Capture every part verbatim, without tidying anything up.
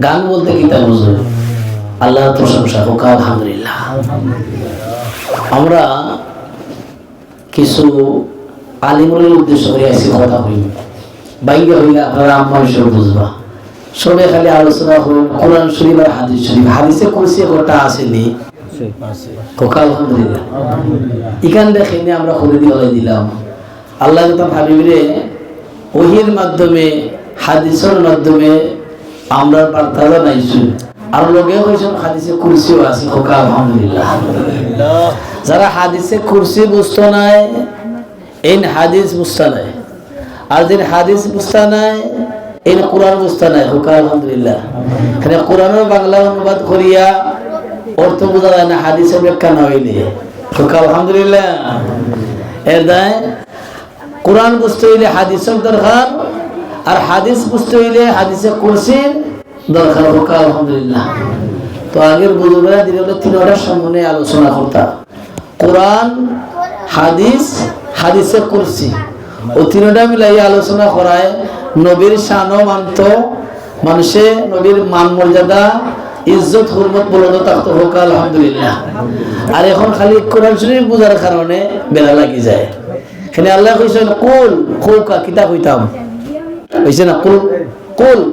গান বলতে কিতা বুঝো? আল্লাহর প্রশংসা হোক, আলহামদুলিল্লাহ। আমরা কিছু আলিমুলর উদ্দেশ্য করি আইছি কথা কইমু। বাইরে হইলে আপনারা আম মানুষে বুঝবা। সবে খালি আলোচনা করইন কোরআন শরীফ আর হাদিস শরীফ। হাদিসে কুরসি একটা আছে নি? হোক আলহামদুলিল্লাহ। ইখান দেখে নি আমরা করে দিয়ে দিলাম। আল্লাহ তার হাবিবরে ওহির মাধ্যমে, হাদিসর মাধ্যমে আমরার বার্তা জানাইছইন। আর লগে কইছইন হাদিসে কুরসিও আছে, হোক আলহামদুলিল্লাহ। যারা হাদিসে কুরসি বুঝতো নায়, এইন হাদিস বুঝতা নায়। আর যেইন হাদিস বুঝতা নায়, এইন কোরআন বুঝতা নায়, হোক আলহামদুলিল্লাহ। এখানে কোরআনর বাংলা অনুবাদ করিয়া অর্থ বুঝা যায় না, হাদিসর ব্যাখ্যা না হইলে, হোক আলহামদুলিল্লাহ। এর দায় কোরআন বুঝতে হইলে হাদিসর দরকার, আর হাদিস বুঝতে হইলে হাদিসে কুরসির দরকার, হোক আলহামদুলিল্লাহ। তো আগের বুজুর্গরা দিলে তিনটার সম্বন্ধে আলোচনা করতা, কোরআন, হাদিস, হাদিসে কুরসি। ও তিনটা মিলাই আলোচনা করায় নবীর শানও মানতো, মানুষে নবীর মান মর্যাদা, ইজ্জত হুরমত বুলন্দ থাকতো, হোক আলহামদুলিল্লাহ। আর এখন খালি কোরআন শরীফ বুঝার কারণে বেলা লাগি যায়। এখানে আল্লাহ কইছেন, "কুল, কউকা, কিতা কইতাম?" কইছে না, "কুল, কুল,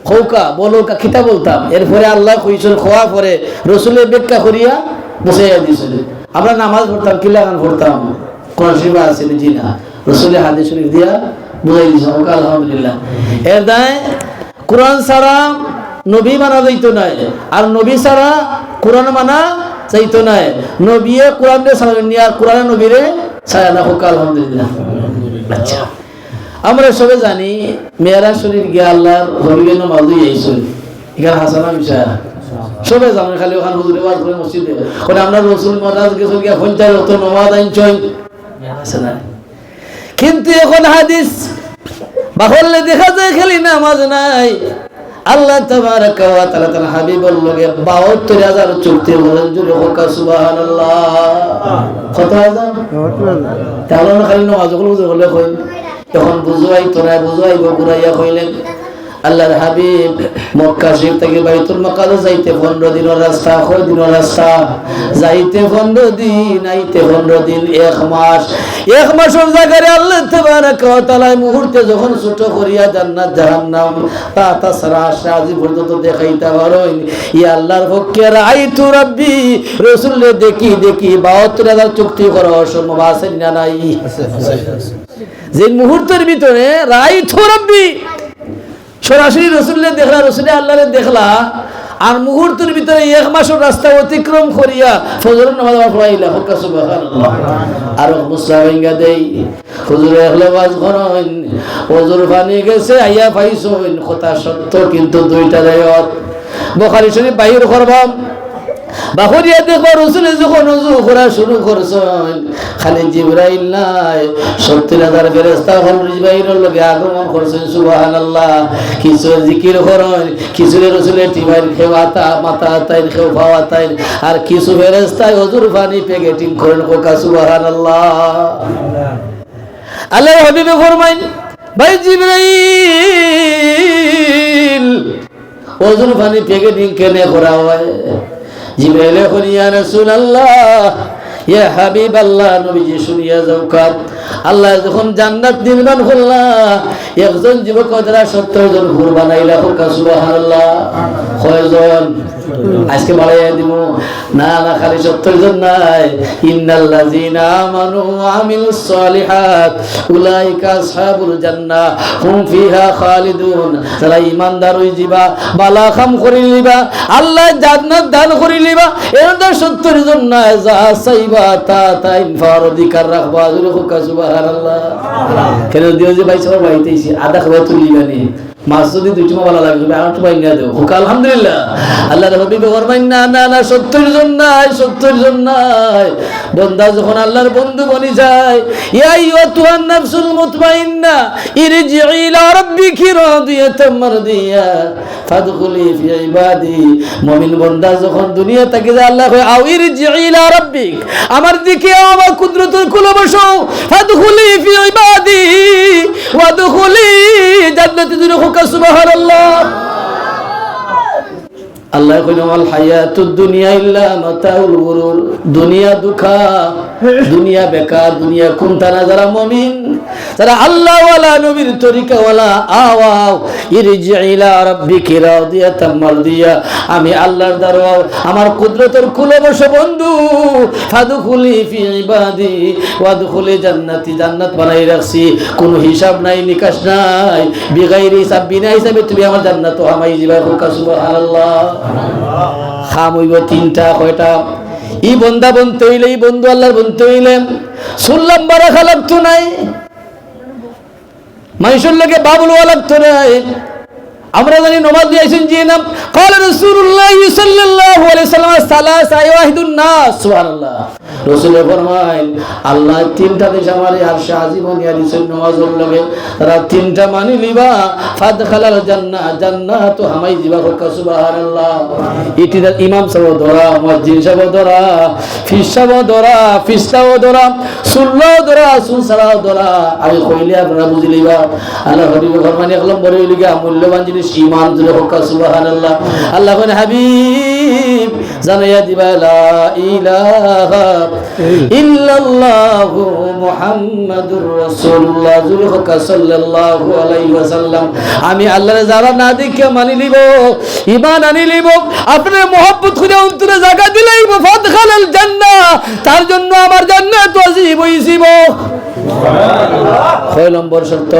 কউকা, বলউকা, কিতা বলতাম?" এরপরে আল্লাহ কইছেন, কওয়া পরে রসুলে ব্যাখ্যা করিয়া বুঝাইয়া দিয়েছেন। আমরা নামাজ পড়তাম, কিলাখান পড়তাম, কোরআন শরীফ আছে নি? জি না। রসুলে হাদিস শরীফ দিয়া বুঝাই দিয়েছেন, হোক আলহামদুলিল্লাহ। এর দায় কোরআন ছাড়া নবী মানা যাইতো নায়, আর নবী ছাড়া কোরআন মানা যাইতো নায়। নবীয়ে কোরআনরে ছাড়েননি, আর কোরআনে নবীরে ছাড়ে না, হোক আলহামদুলিল্লাহ। আচ্ছা, আমরা সবে জানি মেরাজ শরীফ গিয়া আল্লাহর হাবিবে নমাজ অইয়া আইছইন। ইখান হাছা না মিছা? সবে জানে, খালি ওখান হুজুরে ওয়াজ করে মসজিদে। ওখানে আমরা রসুল মেরাজ গেছইন গিয়া পঞ্চাশ ওয়াক্ত নমাজ আনছইন। হাছা না? কিন্তু এখন হাদিস বাহলে দেখা যায় খালি নামাজ নাই। আল্লাহ তাবারাকা ওয়া তাআলা তার হাবিবর লগে বাহাত্তর হাজার চুক্তি করলেন, জোরে হোক সুবহানাল্লাহ। কত হাজার? তাহলে না খালি নামাজ, অখন বুঝে বলে কই, এখন বুঝাইতো না, বুঝাইবো, ঘুরাইয়া কইলেন, আল্লাহর হাবিব মক্কা শরীফ থাকি বাইতুল মুকাদ্দাস যাইতে পনেরো দিনর রাস্তা, কয় দিনর রাস্তা? যাইতে পনেরো দিন, আইতে পনেরো দিন, এক মাস। এক মাসর জাগারে আল্লাহ তাবারাকা ওয়া তাআলা মুহূর্তে যখন ছোট করিয়া জান্নাত জাহান্নাম, তা তাছাড়া আসে আজি পর্যন্ত দেখাইতা পারইন। ই আল্লাহর পক্ষে রাআইতু রাব্বি, রসুলরে দেখি, দেখি, বাহাত্তর হাজার চুক্তি করা অসম্ভব, আছে না নাই? যে মুহূর্তের ভিতরে রাআইতু রাব্বি, সরাসরি রসুলরে দেখলা, রসুলে আল্লাহরে দেখলা, আর মুহূর্তের ভিতরে এক মাসর রাস্তা অতিক্রম করিয়া ফজরর নামাজ আবার পড়াইলা। হোক সুবহানাল্লাহ। আর মুসলা ভেঙ্গা দেই, হুজুরে একলা ওয়াজ করইন, অজুর পানি গেছে, আইয়া পাইছইন, কথা সত্য, কিন্তু দুইটা রেওয়াত। বুখারী শরীফ বাইর করবা, বাহরিয়া দেখবা, রসুলে যখন অজু করা শুরু করছইন, খালি জিবরাইল নায়, সত্তর হাজার ফেরেশতা অকল জিবরাইলর লগে আগমন করছইন। সুবহানাল্লাহ। কিছু জিকির করইন, কিছুরে রসুলে টিপাইন, কেউ আতা, মাথা আতাইন, কেউ পাও আতাইন, আর কিছু ফেরেশতায় অজুর পানি প্যাকেটিং করইন। কউক্কা সুবহানাল্লাহ। আল্লাহর হাবিবে ফরমাইন, "ভাই জিবরাইল, অজুর পানি প্যাকেটিং কেনে করা হয়?" জিবরাইলে কইন, "ইয়া রাসূলুল্লাহ, ইয়া হাবিবাল্লাহ, নবীজি শুনিয়া যাউক্কা। আল্লায় যখন জান্নাত নির্মাণ করলা, একজন যুবক দ্বারা সত্তর জন হুর বানাইলা।" কউক্কা সুবহানাল্লাহ। কয়জন? আজকে বাড়াইয়া দিমু। না, না, খালি সত্তর জন নায়। ইন্নাল্লাযীনা আমানু ওয়া আমিলুস সালিহাত উলাইকা আসহাবুল জান্নাহ হুম ফিহা খালিদুন। যারা ইমানদার অইযিবা, ভালা কাম করিলিবা, আল্লায় জান্নাত দান করিলিবা। এর মধ্যে সত্তর জন নায়, যা চাইবা তা তাইন পাওয়ার অধিকার রাখবা। জোরে কউক্কা সুবহানাল্লাহ। কেনে দিও যে ভাই সবার বাড়িত আইছি, আধা খাওয়া তুলিবা নি। মাছ যদি দুই টুমা ভালা লাগে, আর টুমা ইন্না দেও। কউক্কা আলহামদুলিল্লাহ। আল্লাহর হাবিবে ফরমাইন, "না, না, না, সত্তর জন নায়, সত্তর জন নায়।" বন্দা যখন আল্লাহর বন্ধু বনি যায়, ইয়া আইয়াতুহান নাফসুল মুতমাইন্না, ইরজিই ইলা রাব্বিকি রাদিয়াতাম মারদিয়া, ফাদখুলি ফি ইবাদি। মুমিন বন্দা যখন দুনিয়া থাকি যায়, আল্লায় কয়, "আও ইরজিই ইলা রাব্বিক।" আমার দিকে আমার কুদরতর কোলে বসো। ফাদখুলি ফি ইবাদি ওয়াদখুলি জান্নাতি। জোরে কউক্কা সুবহানাল্লাহ। আল্লায় কইন, "ওয়াল হায়াতুদ দুনিয়া ইল্লা মাতাউল গুরুর।" দুনিয়া ধুকা, দুনিয়া বেকার, দুনিয়া কুন্তা না। যারা মুমিন, যারা আল্লাহওয়ালা, নবীর তরিকাওয়ালা, আও, আও, ইরজি ইলা রাব্বিকি রাদিয়াতাম মারদিয়া। আমি আল্লাহর দ্বারো আও, আমার কুদরতর কুলে বসো বন্ধু। ফাদখুলি ফি ইবাদি ওয়াদখুলি জান্নাতি, জান্নাত বানাই রাখছি, কুনু হিসাব নাই, নিকাশ নাই, বিগাইরি হিসাব, বিনা হিসাবে তুমি আমার জান্নাতো হামাই যিবায়। কউক্কা সুবহানাল্লাহ। কাম অইবো তিনটা, কয়টা? ই বন্দা বনতে অইলে, ই বন্ধু আল্লাহর বনতে অইলে চুল লম্বা রাখা লাগতো নায়, মানষর লগে বাবুল অওয়া লাগতো নায়। আমরা জানি নমাজ লইয়া আইছইন, জি না। قال رسول الله صلى الله عليه وسلم: ثلاثة يوحد الناس. সুবহানাল্লাহ। রসুলে ফরমাইন, আল্লায় তিনটা জিনিস আমারে আরশে আজিমো নিয়া দিছইন নমাজর লগে। তারা তিনটা মানি লিবা, ফাদখালাল জান্নাহ, জান্নাতো হামাই যিবা। কউক্কা সুবহানাল্লাহ। ইতিদা ইমাম সাবও ধরা, মুয়াজ্জিন সাবও ধরা, পীর সাবও ধরা, ফিস্তাও ধরা, চুল্লাও ধরা, চুল ছাড়াও ধরা। আমি কইলে আপনারা বুঝি লিবা। আল্লাহর হাবিবে ফরমাইন, এক নম্বরে অইলো গিয়া মূল্যবান জিনিস ইমান। জোরে কউক্কা সুবহানাল্লাহ। আল্লায় কইন, হাবিব, জানাইয়া দিবা, লা ইলাহা ইল্লাল্লাহু মুহাম্মাদুর রাসূলুল্লাহ। জোরে কউক্কা সাল্লাল্লাহু আলাইহি ওয়াসাল্লাম। আমি আল্লাহরে যারা না দেখিয়া মানি লিবো, ইমান আনি লিবো, আপনার মহব্বত খুদা অন্তরে জাগা দিলাইবো, ফাদখালাল জান্নাহ, তার জন্য আমার জান্নাত ওয়াজিব অইযিবো। কয় নম্বর শর্ত?